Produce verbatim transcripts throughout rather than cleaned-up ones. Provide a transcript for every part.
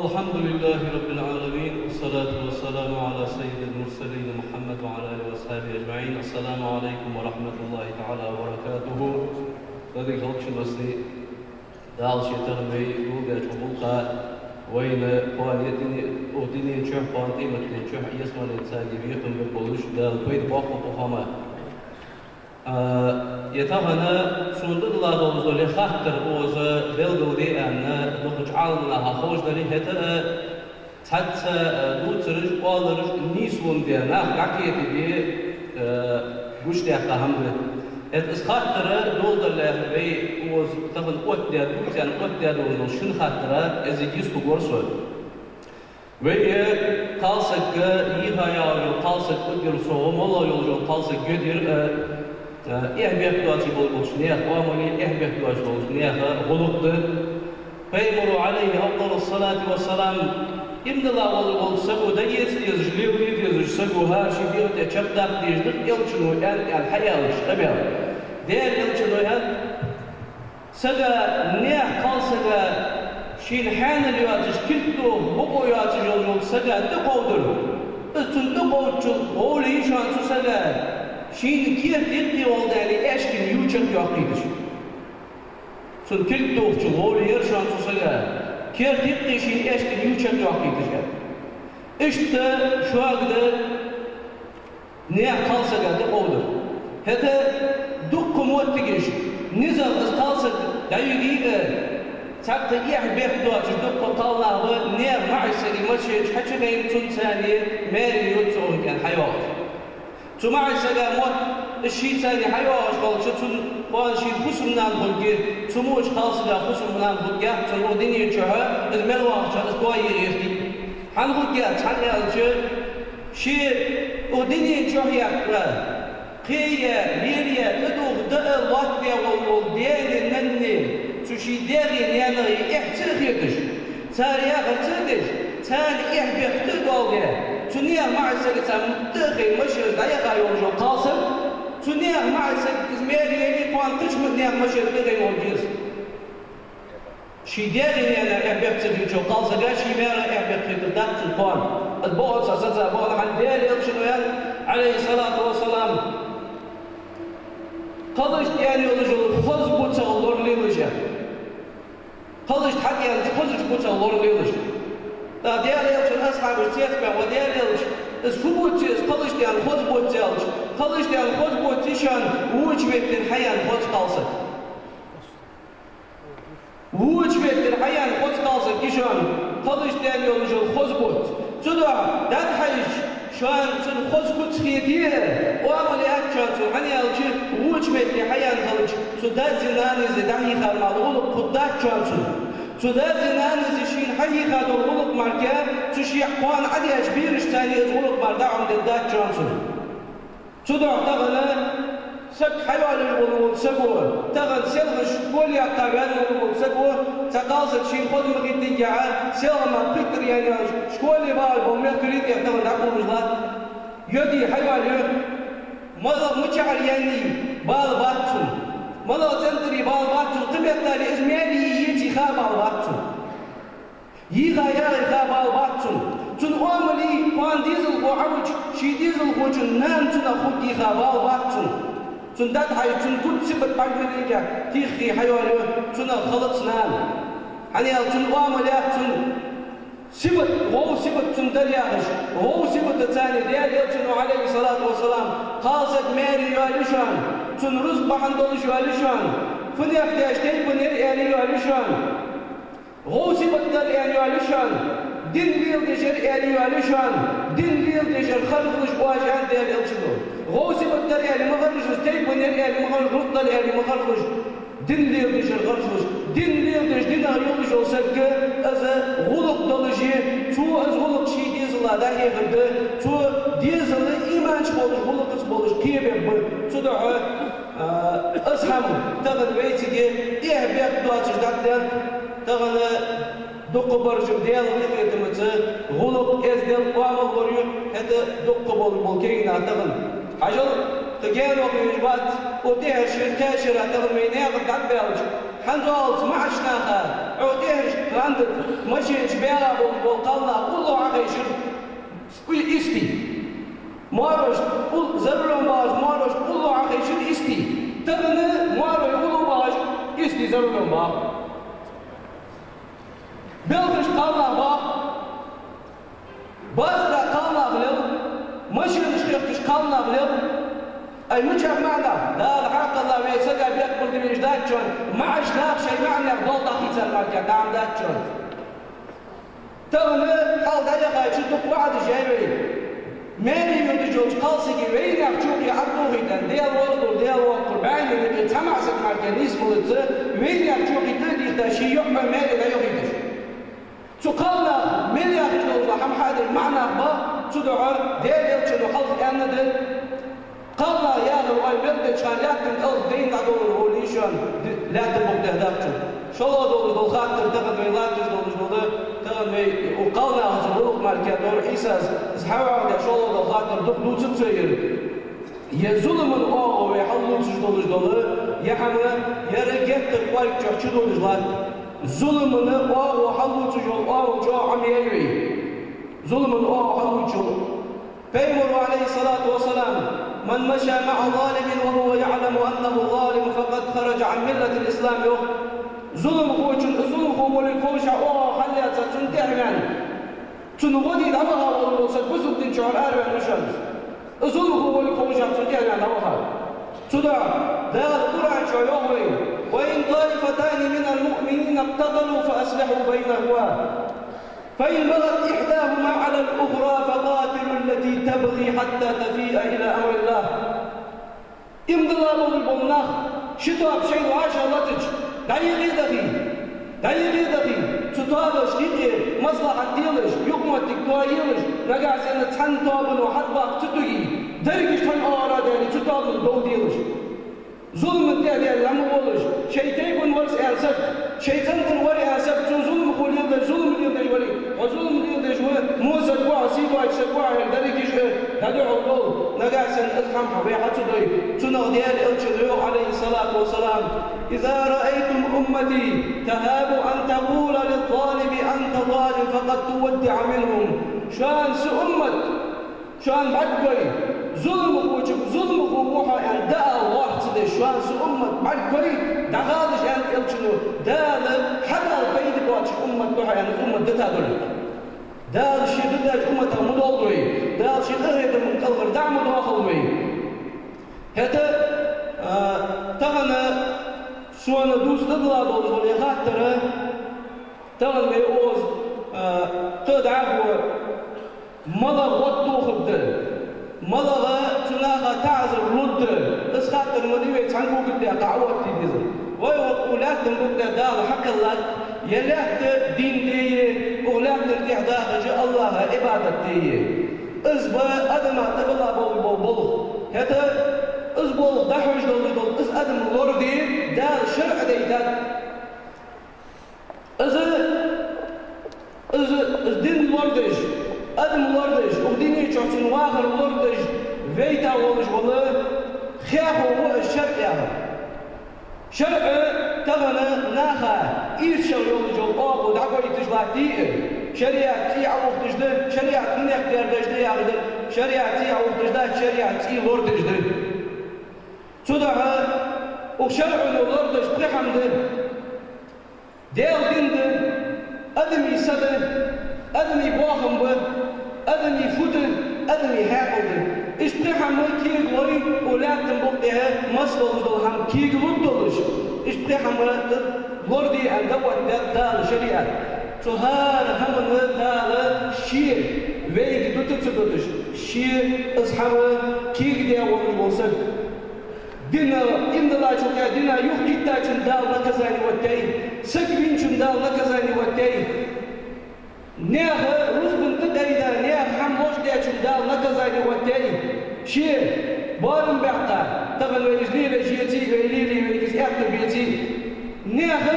الحمد لله رب العالمين، والصلاة والسلام على سيد المرسلين محمد وعلى آله وأصحابه أجمعين. السلام عليكم ورحمة الله تعالى وبركاته. Деррига хьалхашка массане Дала ший тахан вай гулдеча гӀулакха вайна кхоана дунен, укх дунен чухь, кхоана къематдийнахьа чухь ялсмален царга бекхам бергболаш, Дала пайда боаккхалба укх хӀамах. А, е тахан сона дӀадала долаш дола е хаттар укхаза белгалде аьнна, дукхача Ӏаламнаха ховш дале, хӀаьта а цхьацца, а, дувцараш, оалараш нийслуш да, нах дӀакхетаде, а, гучадаьккха хӀама да. ХӀаьта из хаттар доладалехь вай укхаза тахан оттадаь, дувцаш оттадаь долаш дола шин хаттар, из йист хургвар со. Вай кхалсаг йийха яхаш йола кхалсаг уддир согӀу, моллагӀа йола кхалсаг йодир, а, а, эхь-бехк доацаш болаш болча наьха оамал, эхь-бехк доацаш болча наьха гӀулакх да. Пайхамара, عليه أفضل الصلاة والسلام, иман дилла вола волча саго дӀаэца дезаш, лелае дезаш саго хӀара ший дегӀа тӀа чакхдаккха дезаш да, Элчано аьннад аьнна хьааьлча къамаьл. Даьла Элчано аьннад, сага, наьха кхалсага, шийна хьаьнал йоацаш, кулг тоха бокъо йоацаш йолча сага тӀакховдар. Из цунна тӀакховдачул гӀоле я шоана цу сага шийна керта юкъе волча аьшкан ю чакхйоаккхийташ. Цунна кулг тохачул гӀоле яр шоана цу сага керта юкъе шийна аьшкан ю чакхйоаккхийташ. Иштта шуга да наьха кхалсага тӀакховдар. ХӀаьта дукха моттигаш, низагӀа из кхалсаг дӀайига а, цхьаккха эхь-бехк доацаш дукха кхалнах ба, наьха маӀача сага машен чу хьачугӀайна цунца цхьана маьре йода сона аьнна хьайоагӀаш. Цу маӀача сага мотт из шийца цхьана хьайоагӀаш хилча, цун кхоана шийна хӀусамнана хургья, цу моча кхалсага хӀусамнана хургьяц цун укх дунен чухь, из мел вахача из тоае гӀертий. ХӀана хургьяц, хӀана аьлча, ше укх дунен чухь яьккха, кхея, лелая, тӀадувха даа лоаттабаь вола даьи нанни, цу ший даьгеи наьнагеи эхь ца а хеташ, цар яхар ца а деш, царна эхь-бехк тӀа а доаладаь, цу наьха маӀача сагаца тӀа а хайна машенаш дӀаяха йолаш йола кхалсаг, цу наьха маӀача сагага из маьре яьле, кхоана кхыча ма наьха машен тӀа а хайна волга еза. Ший даьгеи наьнагеи эхь-бехк ца хилча, кхалсага ший маьра эхь-бехк хетаргдац цунна кхоана. Из бокъонца саца боагӀа, хӀана Даьла Элчано аьннад, عليه الصلاة والسلام, кхалашта аьнна йолаш йола хоза буц лоралелаш. Кхалашта хьатӀаеннача хозача буцах лоралелаш. ТӀаккха Даьла Элчан асхьабаш цецбаьхаб: «Ва Даьла Элча, из фу буц я, из кхалашта аьнна хоза буц?» — аьлча, кхалашта аьнна хоза буц я шоана воча меттера хьаяьнна хоза кхалсаг. Воча меттера хьаяьнна хоза кхалсаг я шоана, кхалашта аьнна йолаш йола хоза буц. Цудухьа, дӀатӀахьежача, шоана цун хоза куц хете а, оамал яц шоана цун, хӀана аьлча, воча метте хьаяьнна хилча, цу даьзи нанези дӀахьийхар мара гӀулакх хургдац шоана цун. Цу даьзи нанези шийна хьахьийха дола гӀулакх мара, цу ший кхоана Ӏадеча берашца цхьана из гӀулакх мара дӀа Ӏомадергдац шоана цун. Цудухьа тахан саг хьайоалаеш вола волча саго, тахан селхаш школе яккха ваьнна вола волча саго, цхьа кхалсаг шийна хоза ма хетингехьа, селхан мара пхиттара яьнна йолаш, школе багӀаш бола мехкарий тӀехьа тахан дӀакхувлаш латт. Йоде, хьайоалае, малагӀа мичахьара яьннай бала бац цунна. МалагӀа цӀентӀара бала бац цунна, кхыметтел из маьре йийхай ха бала бац цунна. Йийха яхай ха бала бац цунна. Цун оамали, кхоана дезалхо Ӏавича, ший дезалхочун нана цунах хургйий ха бала бац цунна. Цун дӀатӀахьежача, цун куц, сибат бӀаргагуш хилча, тӀехьа хьайоалае, цунах хилац нана. ХӀана аьлча, цун оамал яц цун сибат, вӀов сибат цун дар яхаш, вӀов сибатаца цхьана Даьла Элчано, عليه الصلاة والسلام, кхалсаг маьре йоалае шоана, цун рузкъа бахьан долаш йоалае шоана, фуннагӀа деш тайпан яр аьле йоалае шоана. ВӀов сибат дар аьнна йоалае шоана, дин леладеш яр аьнна йоалае шоана, дин леладеш яр харжлуш оаш аьнна Даьла Элчано. ВӀов сибат дар аьнна ма харжлуш, тайпан яр аьнна ма харжлуш, рузкъа дар аьнна ма харжлуш, дин леладеш яр харжлуш. Дин леладеш, динах йолаш йола саг, из гӀулакх долаш я, цо из гӀулакх ший дезала дӀахьехаргда, цо дезала иман чу болаш, гӀулакхаца болаш кхебергба. Цудухьа А, из хӀама тахан вайцига эхь-бехк доацаш дӀатӀадаьннад, тахан дукхагӀбараш Даьла къахетамца гӀулакх, эздел, оамал лораю, хӀаьта дукхагӀбола бола кагий нах тахан. Хьажал, кхы гаьна ваха везаш вац, укх тӀехьарча шера, кхаь шера тахан вай наькъа тӀа дӀатӀабаьлча, хӀанзалца маӀача наха, Хьо тӀехьашка гӀанда машенаш бегӀа болаш бола кхалнах уллув Ӏохайшар, уж истий. Маьрашта ул-, за рулем бахача маьрашта уллув Ӏохайшар, истий. Тахан маьраш уллув бахаш, истий за рулем баха. Белхашка кхалнах баха. Базара кхалнах лел, машенаш хехкаш кхалнах лел. Ай, мичахьа маӀа нах? Дала хьакъал вай сага бехк бала дивеш дац шоана, маӀача наха шоай маӀа наьха дола дӀахийцар мара кхы дӀа ма дац шоана. Тахан хьалха дӀаяхача дукха ваӀадаш яьй вай. Маьре йодаш йолча кхалсага вайнаьха чу кхы Ӏотохийта, Даьла воазалур, Даьла воаккхалур, бӀаьннена юкъе цхьа маӀа саг мара нийса ма лаца, вайнаьха чу кхы тӀадийхка ший йоӀ маьре дӀайохийташ. Цу кхалнаха мел яхаш дола хӀама хьадеш маӀа нах ба, цудухьа Даьла Элчано хьалха аьннад: кхалнаха яхар вай мел деча хана лаьттан кӀалха дайна дӀадолалур волий шоана, ди-, лаьттан букъ тӀа дахача. ШоллагӀа долаш дола хаттар тахан вай латташ долаш дола, тахан вай укх кхалнахаца гӀулакх мара кхы дора Ӏийсас, из хьавӀаьхдаь шоллагӀа дола хаттар дукха дувцар цо ер. Ер зуламан оагӀув вай хьаллоацаш долаш дола, ер хӀама, ер геттара кӀоарга чу чудодаш латт. Зуламан оагӀув хьаллоацаш йола оагӀув чӀоагӀа Ӏомаяьй вай. Зуламан оагӀув хьаллоацаш йола. Пайхамара, عليه الصلاة والسلام: من مشى مع ظالم وهو يعلم أنه ظالم فقد خرج عن ملة الإسلام, йоах. Зуламхочун, зуламхо волга ховшшехь оагӀув хьаллаьца цунна тӀехьа ваьнна. Цунна гӀо де дӀаваха волаш вола саг бусалба дина чура араваьнна ва шоана. Зуламхо волга ховшшехь цунна тӀехьа ваьнна дӀавахар. Цудухьа Дала Къуръан чу йоах вайна: وإن طائفتان من المؤمنين اقتتلوا فأصلحوا بينهما فإن بغت إحداهما على الأخرى فقاتلوا التي تبغي حتى تفيء إلى أمر الله. Иман дилла болаш бола нах ши тоаба шоайла вӀашагӀлатача, дӀаийкъе дахе, дӀаийкъе дахе, цу тоабашта юкъе маслахьат делаш, юкъмоттиг тоаелаш, нагахьа санна цхьан тоабано хьатӀабаккха ца туге, дерригаш цхьан оагӀора даьле, цу тоабано дов делаш. Зуламан тӀа а даьлла дӀа ма волаш, шоай тайпан вар со аьнна саг, шоай цӀендан вар аьнна саг, цунна зуламхо леладеш, зулам леладеш вале, хьо зулам леладеш ва, во саг ва хьо, сий доацаш саг ва хьо, аьнна, дерригаш а дӀадухьал дов. Нагахьа санна из хӀама вай хьа ца дой, цунах Даьла Элчано йоах, عليه الصلاة والسلام: إذا رأيتم أمتي تهاب أن تقول للظالم أنت ظالم فقد تودع منهم. Шоана са уммат, шоана бӀаргагой, зуламхочунга зуламхо ва хьо аьнна, дӀа ала лоархӀ ца деш, шоана са уммат бӀаргагой, дӀагӀалаш аьннад Элчано, Дала хьадала пайда боацаш уммат да хьо аьнна, уммат дита долга. Дала ше дитача умматах ма долда вай, Дала ший къахетама кӀалхара дӀа ма доахалда вай. ХӀаьта, а, тахан сона дувца дӀадала долаш дола ер хаттар, тахан вай укхаза, а, кхы дӀахо малагӀа гӀод тохаргда, малагӀа цу наха таӀазар лургда, из хаттар ма дий вай цхьан когаца дӀа-хьа оттаде дезар. Вай укх лаьттан букъ тӀа Дала хьакхеллад, ер лаьтта дин де я, укх лаьттан тӀа дахаш АллахӀа Ӏибадат де я. Из ба адама тӀабилла бола, бола болх. ХӀаьта из болх дӀахьош долаш дола, из адам лораде Дала шарӀ дайтад. Из, из, из дин лорадеш, адам лорадеш, укх дина чу цун вахар лорадеш вайта волаш вола хехо ва из шарӀ яхар. ШарӀо тахан наха ирчал йолаш йола оагӀув дӀагойташ латтий а, шариӀат цӀий Ӏоухаш да, шариӀат хӀанех дердаш да яхаш да, шариӀат цӀий Ӏоухаш да, шариӀат цӀий лорадеш да. Цудухьа укх шарӀо лорадеш пхи хӀама да. Даьла дин да, адамий са да, адамий боахам ба, адамий фу да, адамий хьаькъал да. Иштта пхи хӀама кегалой укх лаьттан букъ тӀа массадолаш дола хӀама кегалургдолаш. Иштта пхи хӀама лораде аьнна дӀаоттадаьд Дала шариӀат. Цу хӀара хӀаманна Дала ше вайга дута ца дуташ, ше из хӀама кегадаь волаш вола саг. Дина, иман диллачул тӀехьагӀа дина юхакхийттачунна Дала наказани оттаяй, саг вийначунна Дала наказани оттаяй. Наьха рузкъан тӀа дайда, наьха хӀама лош даьчунна Дала наказани оттаяй. Ше боарам баьккха, тахан вай из лелаеш еций, вай лелае вайга из аьттув беций. Наьха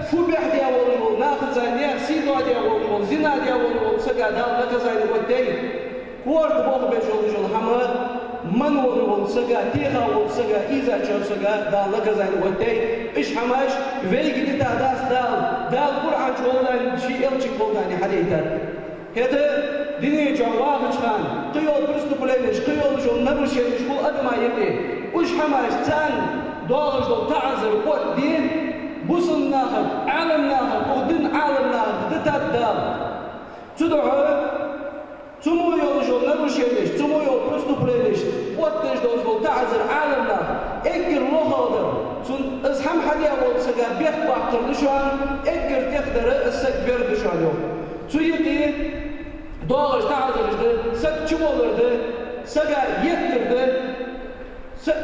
фу бӀехдаь волаш вола, нахаца наьха сий доадаь волаш вола, зина даь волаш вола сага Дала наказани оттаяй. Корта бохабеш йолаш йола хӀама Ман вола вола сага, теха вола сага, ийзача сага Дала наказани оттадаьд. Уж хӀамаш вайга дита дац Дала. Дала Къуръан чу гӀолла ший элчага гӀолла хьадайтад. ХӀаьта дунен чу вахача хана кхы йола преступленеш, кхы йолаш йола нарушенеш хул адама юкъе. Уж хӀамаш царна доагӀаш дола таӀазар оттаде, бусалба нахага, Ӏаламнахага, укх дина Ӏаламнахага дитад Дала. Цудухьа цу мо йолаш йола нарушенеш, цу мо йола преступленеш оттадеш долаш дола таӀазар Ӏаламнаха эггара лохагӀа дар, цун из хӀама хьадаь волча сага бехк баккхар да шоана, эггара тӀехдар из саг вер да шоана, йоах. Цу юкъе доагӀаш таӀазараш да, саг чувалар да, сага еттар да, са-,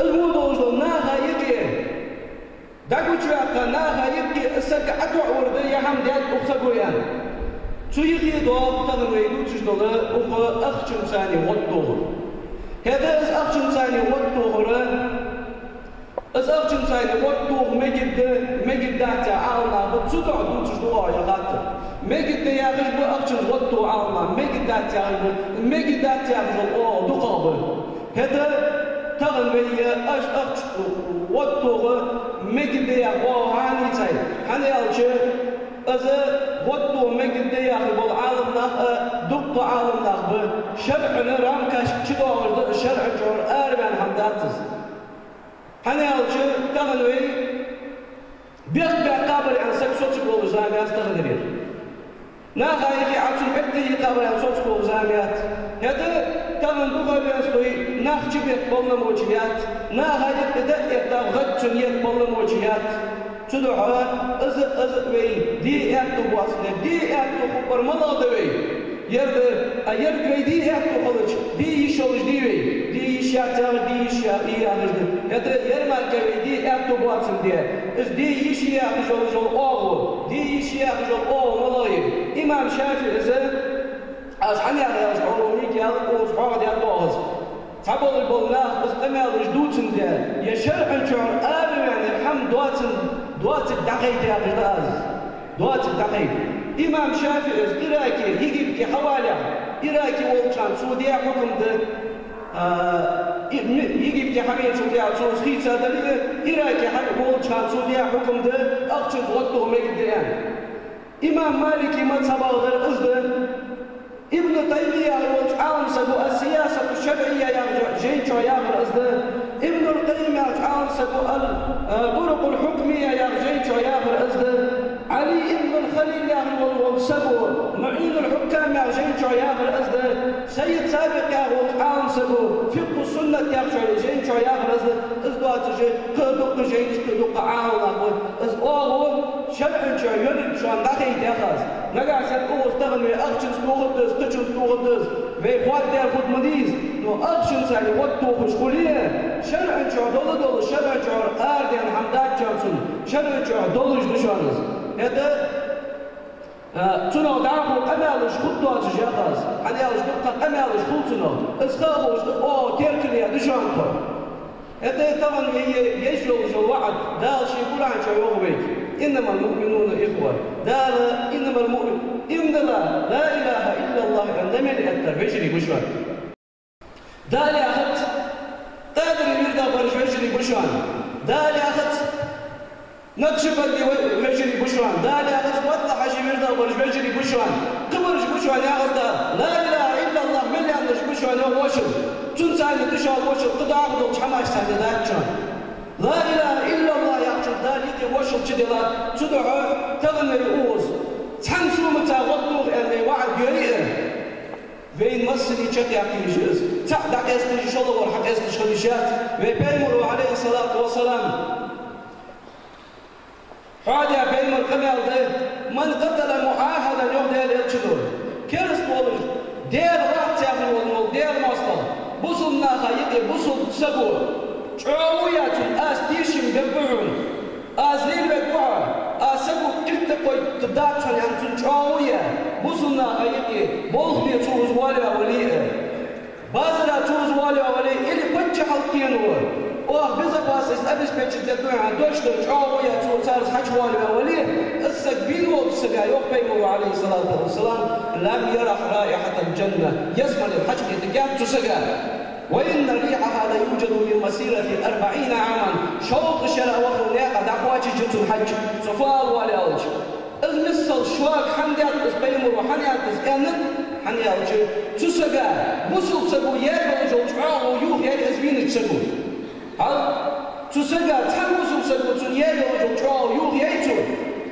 из мо долаш дола наха юкъе дӀагучаваьккха наха юкъе из саг ӀотоӀавар да, е хӀама даьд укх саго аьнна. Цу юкъе доагӀа тахан вай дувцаш дола укх ахчанцара гӀоттохар. ХӀаьта из ахчанцара гӀоттохар, из ахчанцара гӀоттоха мегаргда, мегаргдац яха Ӏаламнах ба, цудухьа дувцаш да оаха ер хаттар. Мегаргда яхаш ба ахчанца гӀоттоха Ӏаламнах, мегаргдац яхаш ба, мегаргдац яхаш вола оагӀув дукхагӀа ба. ХӀаьта тахан вай ер ахча гӀоттоха мегаргда яха оагӀув хьаийцай. ХӀана аьлча, из гӀоттоха мегаргда яхаш бола Ӏаламнах а дукха Ӏаламнах ба, шарӀан рамкашка чудоагӀаш да, шарӀан чура араваьнна хӀама дац из. ХӀана аьлча, тахан вай бехк баьккхабар аьнна саг соцаргволаш зама яц таханарера. Наха юкъе Ӏа цун бехк тӀехьийкхабар аьнна соцаргволаш зама яц. ХӀаьта тахан дукхагӀа венна стой нах чубехка балламоча яц. Наха юкъе дӀа а этта, гӀад цун етта балламоча яц. Цудухьа из, из вай де аьттув боацандаь, де аьттув хургбар малагӀа да вай? Ер да, а ер вай де аьттув хилча, де йиш йолаш дий вай? Де йиш яц яхаш, де йиш я-, е яхаш да. ХӀаьта ер мара вай де аьттув боацандаь, из де йиш я яхаш йолаш йола оагӀув, де йиш я яхаш йола оагӀув малагӀа я? Имам ШафиӀийс, аз хӀана яхар аьлча, хьона мига ял укхаза хьоахадаьд оаха из. Цхьабола бола нах из къамаьлаш дувцандаь, е шарӀан чура араваьнна хӀама доацан, доацилга дӀахайта яхаш да аз. Доацилга дӀахайта. Имам ШафиӀийс Ираке, Египте хьавалехь, Ираке волча хана цо даь хьукам да, а, и-, ми-, Египте хьавеначул тӀехьагӀа цо из хийцадале, Ираке хьа-, волча хана цо даь хьукам да, ахчанца гӀоттоха мегаргда аьнна. Имам Малика мазхӀабагӀа дар из да. Ибн Таймия яхаш волча Ӏаламсаго «Ас-сиясату шарӀия» яхача жайна чу яхар из да. Ибнул Къаййим яхача Ӏаламсаго «Ал-, а, Турукъул хьукмия» яхача жайна чу яхар из да. Ӏали ибн Халил яхаш вола, вола саго «МуӀинул хьуккам» яхача жайна чу яхар из да. Саййид Сабикъ яхаш волча Ӏаламсаго «Фикъху суннат» яхача жайна чу яхар из да. Из доацаш кхы а дукха жайнаш, кхы а дукха Ӏаламнах ба. Из оагӀув шарӀан чу йолга шоана дӀахайта яхаш. Нагахьа санна укхаза тахан вай ахчанца тохаргда из, кхычунца тохаргда из, вай хоададаьр хургда ма дий из, но ахчанца гӀоттохаш хуле, шарӀан чу дола дола, шарӀан чура арадаьнна хӀама дац шоана цун, шарӀан чу долаш да шоана из. ХӀаьта, а, цунах дӀахо къамаьлаш хургдоацаш яхаш, хӀана аьлча дукха къамаьлаш хул цунах. Из ха а ховш, из оагӀув теркалъяь да шоана тхо. ХӀаьта тахан вай е-, еш йолаш йола ваӀад, Дала ший Къуръан чу йоах вайга: «إنما المؤمنون إخوة». Дала «إنما المؤمن-», иман дилла, لا إله إلا الله аьнна, мел эттар вежарий ба шоана. Дала яхац, Къадирий вирдагӀбараш вежарий ба шоана. Дала яхац, Накшбандий ве-, вежарий ба шоана. Дала яхац, МутӀалхьажий вирдагӀбараш вежарий ба шоана. Кхыбараш ба шоана яхац Дала. لا إله إلا الله мел аьннараш ба шоана, йоах, вошал. Цунца цхьана дешал вошал, кхы дагӀа долча хӀамашца цхьана дац шоана. لا إله إلا الله яхачул Дала юкъе вошал чуделлад. Цудухьа тахан вай укхаза цхьан сомаца гӀоттоха аьнна вай ваӀад йой а, вайна массане чакхъяккха йиш я из. ЦаӀ дӀакъаьсташ, шоллагӀвар хьакъаьсташ хила йиш яц. Вай Пайхамаро, عليه الصلاة والسلام, хьоадаь Пайхамара къамаьл да: «من قتل معاهدا», йоах Даьла Элчано, кераста волаш, Даьла вац яхаш вола, вола Даьла моастагӀа, бусалба наха юкъе бусалба саго чӀоагӀо яь цунна: «Аз тешам бергба хьона, аз лелавергва хьо, аз саго кулг тӀакхойтаргдац хьона», аьнна, цунна чӀоагӀо яь, бусалба наха юкъе болх бе цо из воалаваь вале а, базара цо из воалаваь вале а, или паччахьалкхено Оаха безопасность обеспечить дергда хьона, дошна чӀоагӀо я цо царца хьачувоалаваь вале, из саг вийна волча сага, йоах пайхамара, Ӏалайхи ссалату вассалам: «لم يرح رائحة الجنة», ялсмален хьаж кхетаргьяц цу сага. «وإن ريحها ليوجد من مسيرة أربعين عاما». Шовзткъа шера вахара наькъа дӀакхоачаш я цун хьаж, цо фу ала воалл аьлча. Из миссел шога хӀана даьд из, пайхамара хӀана аьннад из, аьннад, хӀана аьлча, цу сага, бусалба саго яь йолаш йола чӀоагӀо юхаяьй из вийнача саго. Хьал, цу сага, цхьан бусалба саго цунна яь йолаш йола чӀоагӀо юхаяьй цо,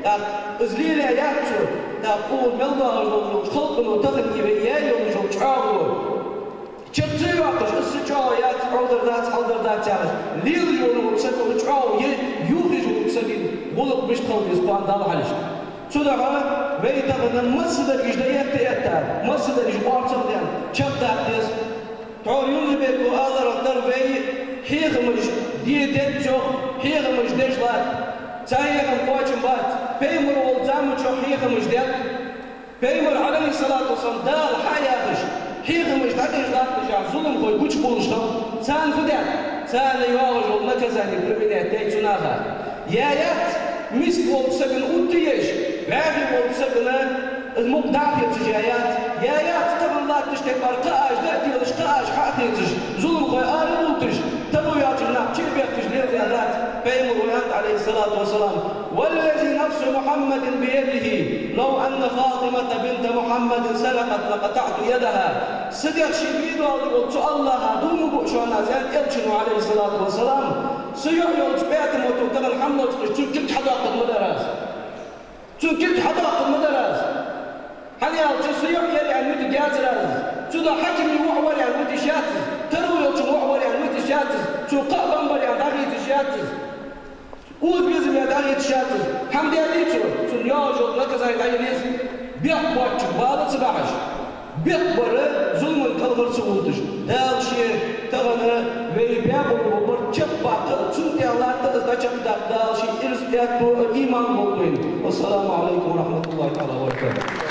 тӀаккха из лелаяьяц цо, тӀаккха укхаза мел доагӀаш долча халкъо тахан вай яь йолаш йола чӀоагӀо чакх ца йоаккхаш, из са чӀоагӀо яц, хьалдар дац, хьалдар дац яхаш, лелаш вола саго чӀоагӀо яь, юхаеш волча сага гӀулакх мишта хила деза кхоана Далла хьалхашка. Цудухьа вай тахан массадар уж дӀаэтта, этта, массадар уж орцах даьнна, чакхдаккха деза. Тхьовра Юнус-Бека аларах дар вай хьехамаш де деза, цох хьехамаш деш латт. Цхьа хьехам кхоачам бац, пайхамар волча заман чухь хьехамаш даьд. Пайхамар, Ӏалайхи ссалату вассалам, Дала хьа яхаш, хьехамаш дӀадеш латташехь, зуламхой гучабувлаш хилар. Царна фу даьд? Царна йоагӀаш йола наказани применять даьд цу наха. Яьяц, миска волча сагана утта еш, вӀаьхий волча сагана из мукъа дӀа а хецаш яьяц. Яьяц, тахан латтача тайпара кхаъаш дӀа а делаш, кхаъаш хьа а хецаш, зуламхой ара а булташ, таро йоацаш нах чу а бехкаш лелаяь дац. Пайхамара аьннад, Ӏалайхи ссалату вассалам: «والذي نفس محمد بيده، لو أن فاطمة بنت محمد سرقت لقطعت يدها». Са дегӀ ший бе долаш волча цу Аллахӏа дув ма буъ шоана аз, аьннад Элчано, Ӏалайхи ссалату вассалам, са йоӀ йолча ПаьтӀамата тахан хӀама лоацкъаш цун кулг хьадоаккхаргда аз. Цун кулг хьадоаккхаргда аз. ХӀана аьлча са йоӀ яр аьнна витаргьяцар аз. Цудухьа хьакима воӀ вар аьнна вита йиш яц аз. Таро йолчун воӀ вар аьнна вита йиш яц аз. Цун кхаъ бан бар аьнна дӀахийца йиш яц аз. Укхаза безам яр аьнна дӀахийца йиш яц аз. ХӀама даьдий цо, цунна йоагӀаш йола наказани дӀаяла еза. Бехк боацачунга бала ца бахьаш, бехк бар зуламан кӀалхара ца гӀовтташ. Дала ше тахан вай баьккхаб бар чакхбаккха, цунна тӀехьа латта из дӀачакхдаккха, Дала ший ирс, аьттув, иман болба вайна. والسلام عليكم ورحمة الله تعالى وبركاته.